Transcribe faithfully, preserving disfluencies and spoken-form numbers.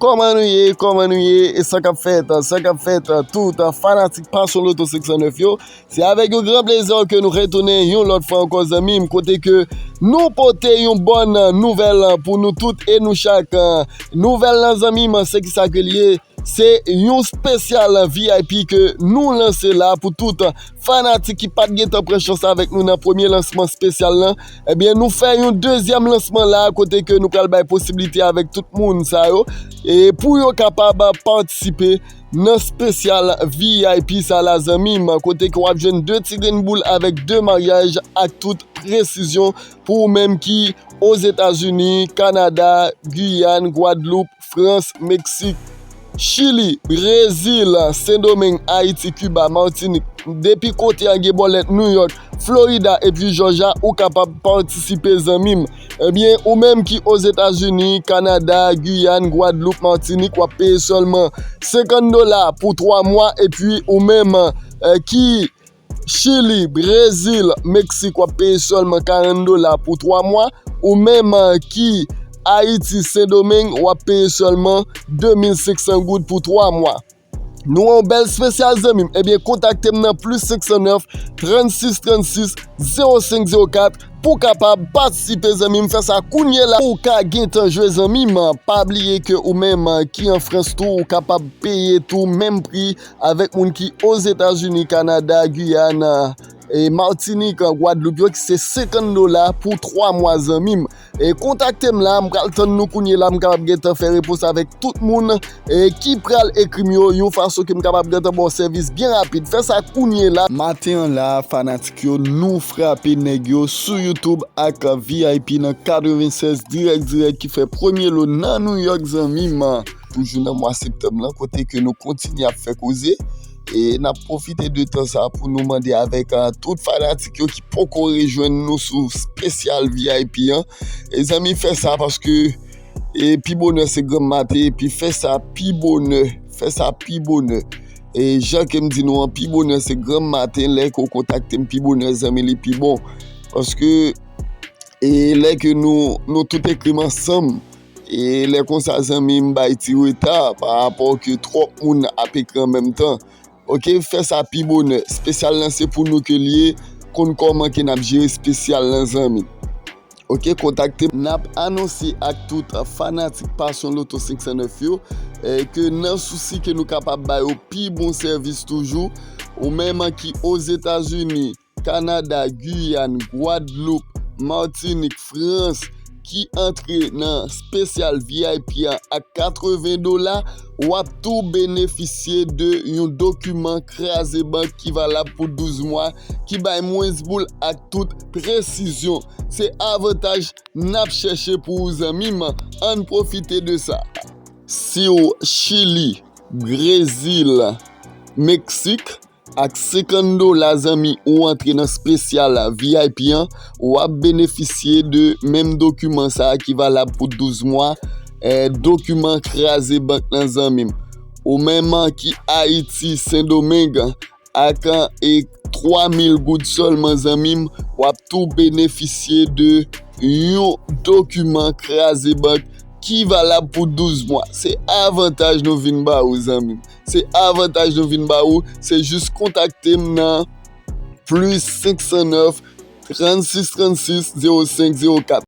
Kòman nou ye? Kòman nou ye? E sa k ap fèt? Sa k ap fèt? Tout fanatik Passion Lotto senk san nèf yo, se avèk yon gran plezi ke nou retounen yon lòt fwa ankò, zanmi m, kote ke nou pote yon bòn nouvèl pou nou tout e nou chak. Nouvèl lan, zanmi m, se ki sa ke l ye? Se yon espesyal V I P ke nou lanse la pou tout fanatik ki pa t gentan pran chans avèk nou nan premye lansman espesyal lan. Ebyen, nou fè yon dezyèm lansman la, kote ke nou pral bay posiblite avèk tout moun sa yo, e pou yo kapab patisipe nan espesyal V I P sa la, zanmi m, kote ke w ap jwenn de ti grenn boul avèk de maryaj ak tout presizyon pou ou menm ki Ozetazini, Kanada, Giyàn, Gwadloup, Frans, Meksik, Chili, Brezil, Sendomeng, Ayiti, Kiba, Matinik, depi kote a gen bòlèt, Nouyòk, Florida epi Jòjya, ou kapab patisipe, zanmi m. Ebyen, ou menm ki Ozetazini, Kanada, Giyàn, Gwadloup, Matinik, w ap peye sèlman senkant dola pou twa mwa, epi ou menm, eh, ki Chili, Brezil, Meksik, w ap peye sèlman karant dola pou twa mwa. Ou menm, eh, ki Ayiti, Sendomeng, w ap peye sèlman de mil senk san goud pou twa mwa. Nou wè yon bèl espesyal, zanmi m. Ebyen, kontakte m nan plis senk san nèf, trannsis trannsis, zewo senk zewo kat pou w kapab patisipe, zanmi m. Fè sa kounye la pou w ka gentan jwe, zanmi m. Pa bliye ke ou menm, eh, ki an Frans tou, ou kapab peye tou menm pri avèk moun ki Ozetazini, Kanada, Giyàn, e Matinik, Gwadloup yo, ki se senkant dola pou twa mwa, zanmi m. E kontakte m la, m pral tann nou kounye la, m kapab gentan fè repons avèk tout moun, e ki pral ekri m yo, yon fason ke m kapab gentan ba w sèvis byen rapid. Fè sa kounye la. Maten an la, fanatik yo, nou frape nèg yo sou YouTube ak V I P nan katrevennsèz dirèk dirèk ki fè premye lo nan Nouyòk, zanmi m. Toujou nan mwa septanm lan, kote ke nou kontinye ap fè koze. E n ap pwofite de tan sa pou nou mande avèk, ah, tout fanatik yo ki poko rejwenn nou sou espesyal V I P an. E zanmi, fè sa paske, e pi bonè se granm maten, epi fè sa pi bonè, fè sa pi bonè. E jan ke m di nou an, pi bonè se granm maten, lè ke w kontakte m pi bonè, zanmi, li pi bon. Paske, e lè ke nou, nou tout ekri m ansanm, e lè konsa, zanmi, m bay ti reta pa rapò ke twòp moun ap ekri an menm tan. Oke, fè sa pi bonè. Espesyal lan se pou nou ke l ye, konn kòman ke n ap jere espesyal lan, zanmi. Oke, kontakte m. N ap anonse ak tout fanatik Passion Lotto senk san nèf yo, eh, ke nan sousi ke nou kapab ba yo pi bon sèvis toujou, ou menm ki Ozetazini, Kanada, Giyàn, Gwadloup, Matinik, Frans, ki antre nan espesyal V I P an ak katreven dola, w ap tou benefisye de yon dokiman kraze bank ki valab pou douz mwa, ki bay mwens boul ak tout presizyon. Se avantaj n ap chèche pou ou, zanmi m. Ann pwofite de sa. Si w Chili, Brezil, Meksik, ak senkant dola, zanmi, ou antre nan espesyal V I P an, w ap benefisye de menm dokiman sa a ki valab pou douz mwa, eh, dokiman kraze bank lan, zanmi m. Ou menm ki Ayiti, Sendomeng, ak, eh, twa mil goud sèlman, zanmi m, w ap tou benefisye de yon dokiman kraze bank ki valab pou douz mwa. Se avantaj nou vin ba ou, zanmi m. Se avantaj nou vin ba ou. Se jis kontakte m nan plis senk san nèf, trannsis trannsis, zewo senk zewo kat.